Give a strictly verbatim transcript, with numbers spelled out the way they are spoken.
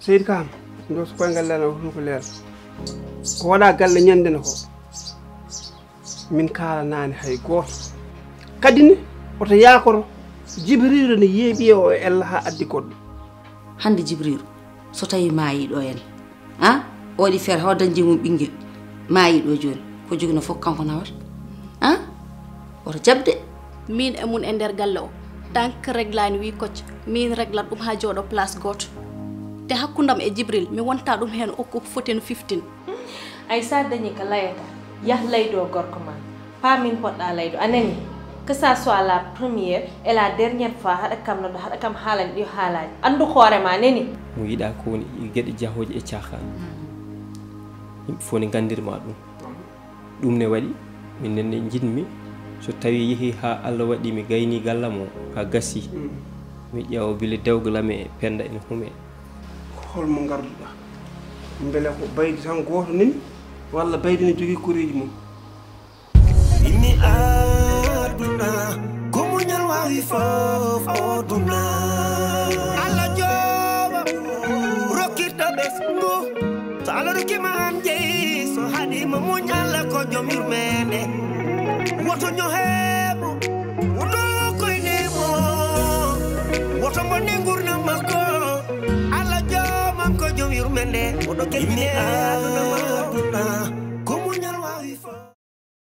Seydi Ka, ndo so koyngal leelno, ko ɗum ko leelno. Ko waɗa galle ñande no ko. Min kaalanaani hay gooto. Kadi ne, oto yaakoro, Jibriiru ne yeeɓi o e Ella haa addi goɗɗo. Hannde Jibriiru, so tawi maayi ɗo en, a? O waɗi feere, o dañde mum ɓinngel, maayi ɗo jooni. Ko jogino fof kanko nawata, a? Oto jaɓde. Min e mum e nder galle o, tant que reglani wi kocc, min reglat ɗum haa jooɗo place gooto. Te hakkundam e Jibril, mi wonta ɗum heen okku foti no fifteen. Ay, sa dañi ko layata, yah laydo gorko ma. Pas min poɗɗa laydo, a nani? Que ça soit la première et la dernière fois, haɗa kam noɗɗo, haɗa kam haalani ɗi haalaaji. Anndu hoore ma, nani? Mo yiɗa ko woni geɗe jahooje e caaxaan. Yimɓe fof ne nganndirma ɗum. Ɗum ne waɗi, min nenne njiɗmi, so tawi yehi haa Allah waɗi mi gayni gallam o, haa gasi. Mi ƴeewa bile dewgal am e Penda ene hume. Ko holmo ngarduɗa? Mbele ko baydi tan gooto nani, walla baydi ne jogii koreeji mum? Inni aduna, ko muñal waawi fof o duna. Allah jooɓa, rokkirta ɓesngu. So Allah rokki ma an jeyi, so haɗi ma muñ, Allah ko joom yurmeende. Woto ñoheemo, woto koynemo, woto bonne ngurnam makko. Allah joom am ko joom yurmeende, woto keɓine aduna makko.